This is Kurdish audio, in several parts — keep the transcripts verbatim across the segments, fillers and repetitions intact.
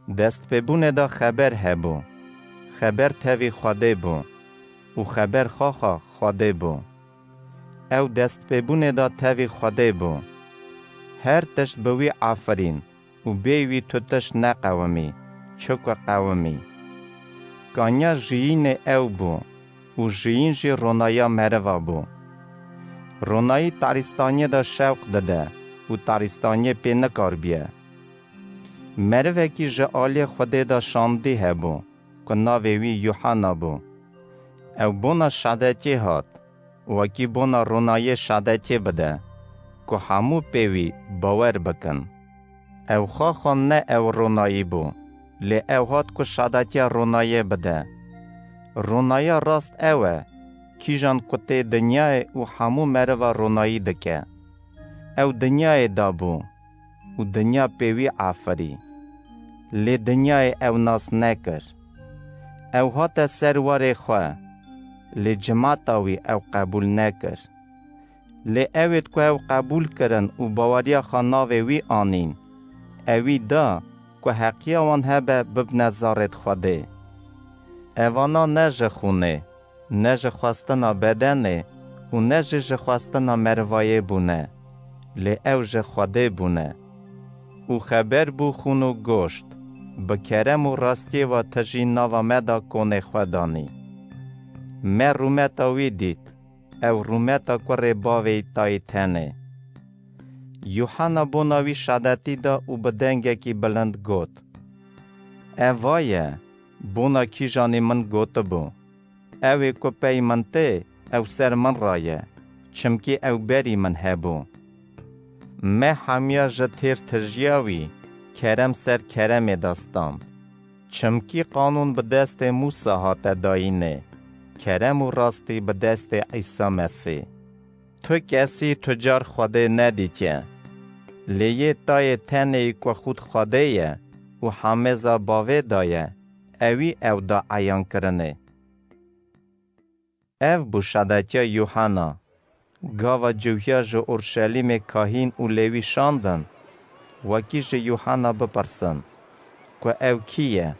Destpêbûnê de xeber hebû. Xeber tevî Xwedê bû û xeber xaxa Xwedê bû. Ew destpêbûnê de tevî Xwedê bû. Her tişt bi wî afirîn û bê wî tu tişt neqewimî, çi ku qewimî. Kanya jiyînê ew bû û jiyîn jî ronaya meriva bû. Ronayî tarîstaniyê de şewq dide û tarîstaniyê pê nikaribiye. Merivekî ji aliyê Xwedê de şandî hebû, ku navê wî Yuhana bû. Ew bona şadetiyê hat, wekî bona ronayê şadetiyê bide, ku hemû pê wî bawer bikin. Ew xaxa ne ew ronayî bû, lê ew hat ku şadetiya ronayê bide. Ronaya rast ew e, kîjan ku tê dinyayê û hemû meriva ronayî dike. Ew dinyayê de bû û dinya pê wî afirî. Lê dinyayê ew nas nekir. Ew hate ser warê xwe, lê cimata wî ew qebûl nekir. Lê ewêd ku ew qebûl kirin û baweriya xwe navê wî anîn, ewî da ku heqiya wan hebe bibne zarêd Xwedê. Evana ne ji xûnê, ne ji xwestina bedenê û ne jî ji xwestina merivayê bûne, lê ew ji Xwedê bûne. Û xeber bû xûn û goşt, bi kerem û rastiyê ve tijî nava me de konê xwe danî. Me rûmeta wî dît, ew rûmeta kurê bavê tayê tenê. Yuhana bona wî şadetî da û bi dengekî bilind got, Ev va ye, bona kîjanî min gotibû. Ew ê ku pey min tê, ew ser min re ye, çimkî ew berî min hebû. Me hemiya ji têr tijiya wî kerem ser keremê de stand. Çimkî qanûn bi destê Mûsa hate dayînê, kerem û rastî bi destê Îsa Mesîh. Tu kesî tu car Xwedê nedîtiye. Lê yê tayê tenê ku xûd Xwedê ye û hemêza bavê da ye, ewî ew da eyankirinê. Ev bû şadetiya Yuhana. Gava ciwiya ji Urşelîmê kahîn û lêwî şandin, wekî ji Yuhana bipirsin, ku ew kî ye.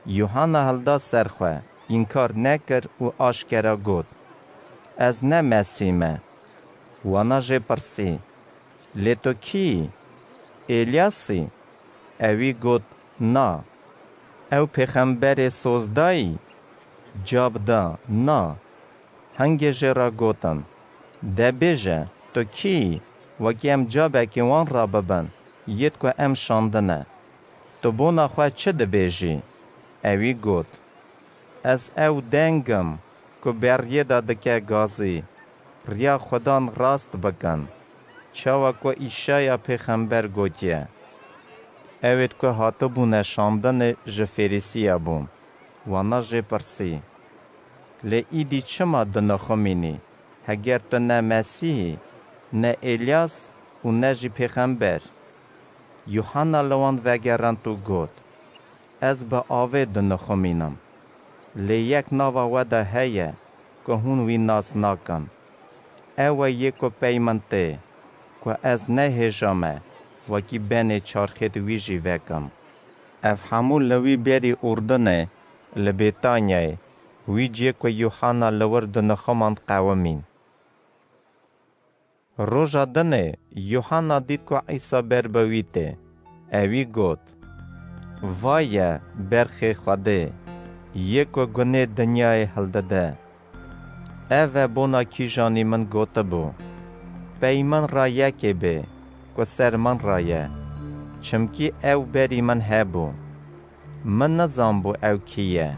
Yuhana hilda ser xwe, înkar nekir û aşkera got, Ez ne Mesîh me. Wana jê pirsî, Lê tu kî yî? Êlyas î? Ewî got, Na. Ew pêxemberê sozdayî? Cab da, Na. Hingê jê re gotin, De bêje, tu kî yî, wekî em cabekî wan re bibin, yêd ku em şandine. Tu bona xwe çi dibêjî? Ewî got, Ez ew deng im, ku beriyê de dike gazî, riya Xudan rast bikin, çawa ku Îşaya pêxember gotiye. Ewêd ku hatibûne şandinê ji Fêrîsiya bûn. Wana jê pirsî, Lê îdî çima dinixumînî, heger tu ne Mesîh î, ne Êlyas û ne jî pêxember? Yuhanna li wan vegerand û got, Ez bi avê dinixumînim. Lê yek nava we de heye ku hûn wî nas nakin. Ew e yê ku pey min tê, ku ez nehêja me wekî benê çarxêd wî jî vekim. Ev hemû li wî berî Urdinê, li Bêtanyayê, wî cihê ku Yuhanna li wir dinixumand qewimîn. Roja dinê Yuhanna dît ku Îsa ber bi wî tê. Ewî got, Vaye berxê Xwedê, yê ku gunê dinyayê hildide. Ev e bona kîjanî min gotibû, Pey min re yekê bê, ku ser min re ye, çimkî ew berî min hebû. Min nizanbû ew kî ye,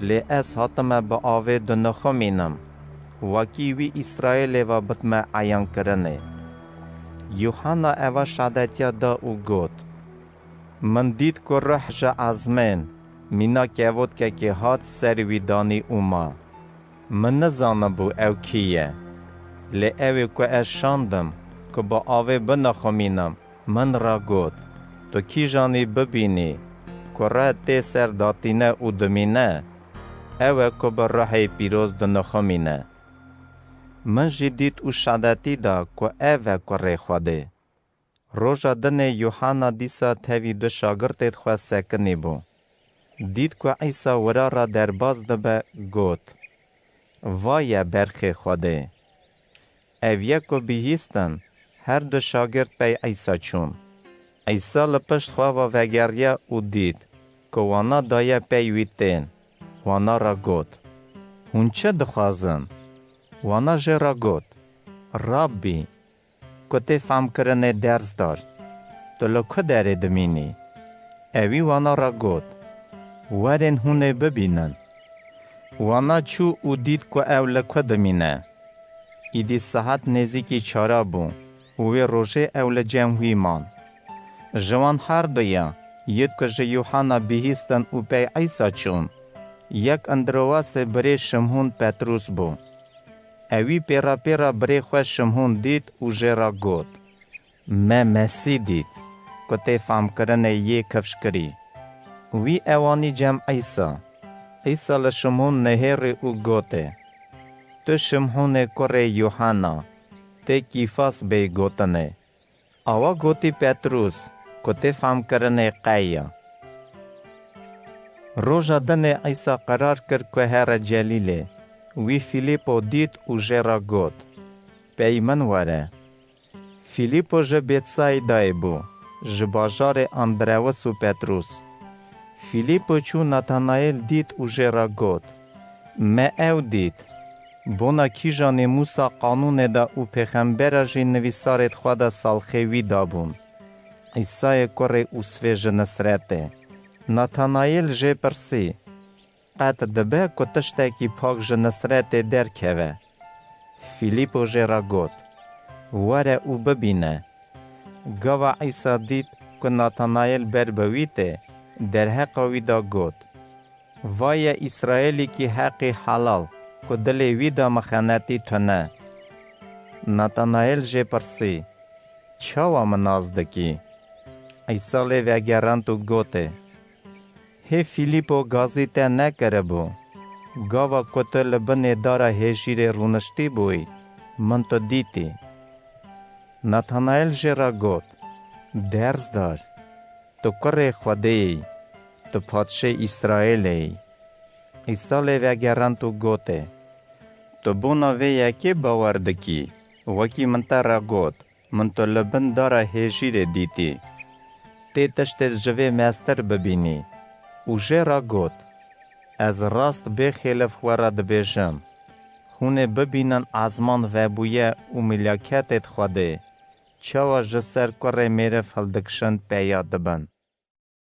lê ez hatime bi avê dinixumînim, wekî wî Îsraîlê ve bitime eyankirinê. Yuhanna eva şadetiya da û got, Min dît ku ruh ji ezmên mîna kevotkekê hat ser wî danî û ma. Min nizanibû ew kî ye, lê ew ê ku ez şandim ku bi avê binixumînim, min re got, Tu kîjanî bibînî ku ruh tê ser datîne û dimîne, ew e ku bi ruhê pîroz dinixumîne. Min jî dît û şadetî da ku ev e kurê Xwedê. Roja dinê Yuhanna dîsa tevî du şagirtêd xwe sekinî bû. Dît ku Îsa wira re derbas dibe, got, "Va ye berxê Xwedê." Ev ye ku bihîstin, her du şagirt pey Îsa çûn. Îsa li pişt xwe ve vegeriya û dît ku wana daye pey wî tên. Wana re got, "Hûn çi dixwazin?" Wana jê re got, "Rabbî, ku tê femkirinê dersdar, tu li ku derê dimînî?" Ewî wana re got, "Werin hûn ê bibînin." Wana çû û dît ku ew li ku dimîne. Îdî saet nêzîkî çara bû û wê rojê ew li cem wî man. Ji wan her duya, yêd ku ji Yuhanna bihîstin û pey Îsa çûn, yek Endrewasê birê Şimhûn Petrûs bû. Ewî pêra pêra birê xwe Şimhûn dît û jê re got, "Me Mesî dît, ku tê famkirinê yê kifş kirî." Wî ewanî cem Îsa. Îsa li Şimhûn nihêrî û gotê, "Tu Şimhûnê kurê Yuhanna, tê Kîfas bêyî gotinê." Awa gotî Petrûs, ku tê famkirinê qey ya. Roja dinê Îsa qerar kir ku here Celîlê. Wî Fîlîpo dît û jê re got, "Pey min were." Fîlîpo ji Bêtsaîdayê bû, ji bajarê Andrewis û Petrûs. Fîlîpo çû Natanayêl dît û jê re got, "Me ew dît. Bona kîjanê Mûsa qanûnê de û pêxembera jî nivîsarêd xwe de salxê wî dabûn. Îsayê kurê Ûsvê ji Nisretê." Natanayêl jê pirsî, "Qet dibe ku tiştekî pak ji Nisretê derkeve?" Fîlîpo jê re got, "Were û bibîne." Gava Îsa dît ku Natanayêl ber bi wî tê, derheqa wî de got, "Va ye Îsraêlîkî heqî helal, ku dilê wî de mixenetî tune." Natanayêl jê pirsî, "Çawa min nas dikî?" Îsa lê vegerand û gotê, "Hê Fîlîpo gazî te nekiribû? Gava ku tu li binê dara hêjîrê rûniştî bûyî, min tu dîtî." Natanayêl jê re got, "Dersdar, tu kurê Xwedê yî, tu padşê Îsraêlê yî." Îsa lê vegerand û gotê, "Tu bona vê yekê bawer dikî, wekî min te re got, min tu li bin dara hêjîrê dîtî. Tê tiştê ji vê mestir bibînî." Û jê re got, "Ez rast bêxêlif we re dibêjim, hûn ê bibînin ezman vebûye û milaketêd Xwedê, çawa ji ser kurê mêriv hildikişin peya dibin."